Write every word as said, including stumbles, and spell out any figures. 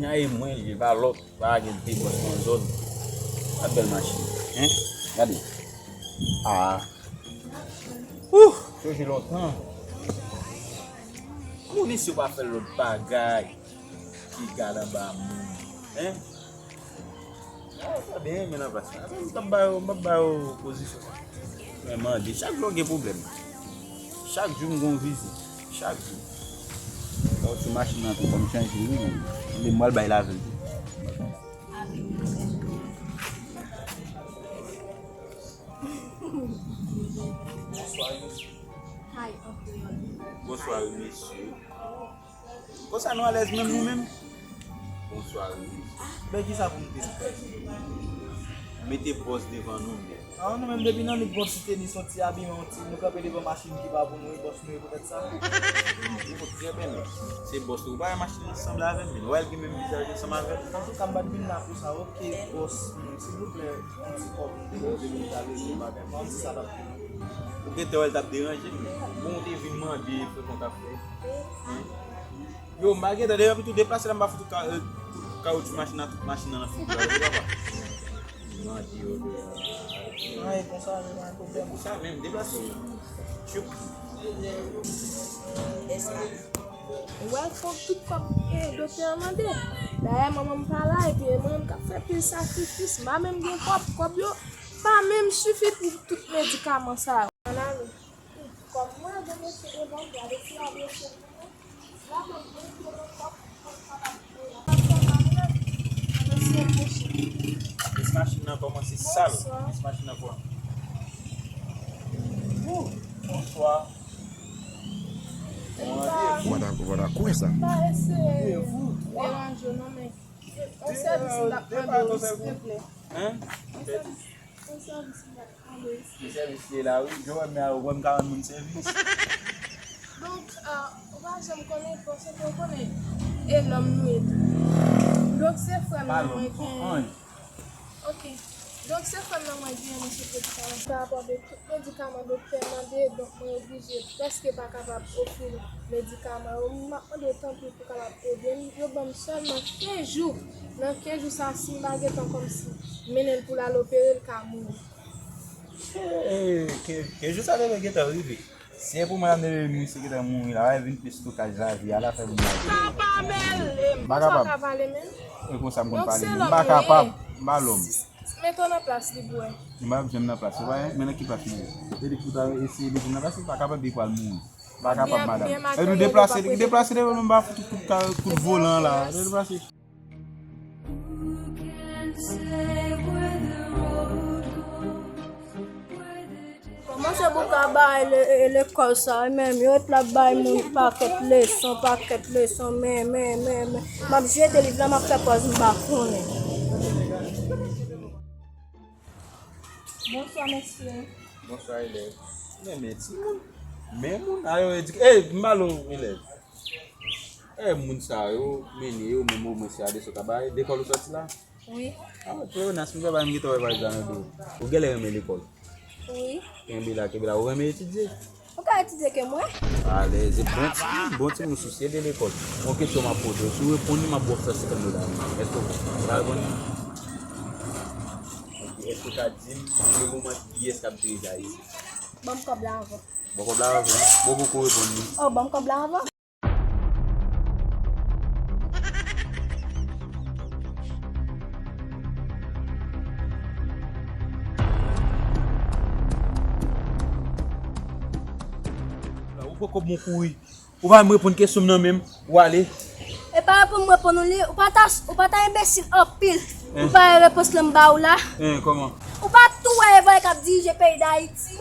Nya e mwen, li pa lòt, pa gen de bòs nan zòn. Gad bèl machin, hein? Gade. Ah. Ouh, chanje lontan. Moun isi yo pa fè lòt bagay ki gad anba moun, hein? Ah, sa byen, men nan plas la. M t ap ba yo, m ap ba yo pozisyon. Men mande, chak jou gen pwoblèm. Chak jou m gon vizit. Chak jou. Bon, ti machin nan tou, fò m chanje li, men. Li m pral bay lavi l tou. Bonswa, mesye. Hi, Uncle Yoli. Bonswa, mesye. Konsa nou alèz menm nou menm? Bonswa, wi. Ben, kisa pou m te fè? Mete bòs devan nou menm. Ah, nou menm depi nan nèt bòs ou te ni soti abiman yon ti, nou kanpe devan machin ki pa pou nou, e bòs nou ye poutèt sa. Ou trè bèl. Se bòs ou pa wè machin nan sanble avè m, men. Ou wè l gen menm vizaj ansanm avè l. Antouka, m pa t vin la pou sa. Ok, bòs, silvouplè, yon ti kòb, m te bezwen, m ta bezwen bagay. Mwen, m di sa t ap Ou gentan wè l t ap deranje m. Bon, ou te vin mande frè kont ap fè. Hein? Yo, m pa gentan, depi tou deplase la, m pa fout ka, euh, tout kawotchou machin nan, tout machin nan nan figi la, wi, papa. Mande yo, yo. Ay, konsa, men, pa pwoblèm. Konsa menm, deplase. Tchoup. Wè, fòk tout kòb, eh, doktè an mande. Dayè, manman m pa la, epi e mwen menm k ap fè pil sakrifis. M pa menm gen kòb, kòb yo pa menm sifi pou tout medikaman sa yo. Kòm mwen gen mesye devan m, gade si la blese pou mwen. La mwen mete nan kòb pou mwen kapab peye. Mesye mouche. Plis machin nan kòmanse sal. Plis machin nan kwa. Wou, bonswa. Mwen ta, mwen ta kwè sa. Pa eseye deranje w non, men yon sèvis m t ap mande w, silteplè. Hein? Yon sèvis, yon sèvis m t ap Ki sèvis li ye la, wi. Jan w wè m la, ou kwè m ka rann moun sèvis? Donk, ah, ou pa janm konnen, paske ou konnen e lòm nou ye tou. Donk, se frè m nan mwen genyen. Ok. Donk, se frè m nan mwen genyen, mwen sou medikaman. Pa rapò de tout medikaman doktè mande, donk mwen oblije prèske pa kapab ofri l medikaman yo. M ap mande w tanpri pou w kapab ede m. Yo ban m sèlman kenz jou. Nan kenz jou sa, si m pa gentan kòmsi mennen l pou l al opere, l ka mouri. Eh, ke, ke jou sa te dwe gentan rive. Si se pou mwen, m te dwe misye gentan mouri la, wè, vin plis tokaj lavi a, la fè moun lavi. Pa pale, m pa kapab. Ou ka pale menm? E konsa m konn pale menm. M pa kapab, m pa lòm. Mete w nan plas li pou wè. M pa janm nan plas, ou wè, men nan ki plas mwen ye? Se li ki ta eseye mete m nan plas, li pa kapab, li pral mouri. M pa kapab, madanm. E nou deplase, li deplase devan nou, m pa fout kout ka-, kout volan la. Deplase. Kòman se pou ka bay le-, e-, lekòl sa, e menm yo ret la ap bay moun pakèt leson, pakèt leson, men, men, men, men. M ap jete liv la, m ap fè pòz m pa konnen. Bonswa, mesye. Bonswa, elèv. Men, men, timoun. Men moun, a yo edike. Ey, m ba l, elèv. E moun sa yo, mennen yo, menm omwen se a leson ka bay. Lekòl ou sòti la? Wi. Ah, ok, Nas, m fè bay m gentan wè valiz la nan do. Ou genlè renmen lekòl? Wi. Kenbe la, kenbe la. Ou renmen etidye? Ou ka etidye ke mwen? Alèz, e bon timoun, bon timoun sousye de lekòl. Yon kesyon m ap poze w, si w reponn li, m ap ba w san senkant dola. Èske w ka reponn li? Ok, èske w ka di m, pou le moman, kiyès k ap dirije Ayiti? Ban m kòb la anvan. Ban kòb la anvan? Bon, poko reponn li. Oh, ban m kòb la anvan. Ou poko bon kouri. Ou pa menm reponn kesyon m nan menm. Ou ale. E pa reponn m reponn ou li, ou pa ta, ou pa ta enbesil anpil. Ou pa wè repons lan m ba ou la. Hein, kòman? Ou pa tou wè e vòlè k ap dirije peyi Dayiti?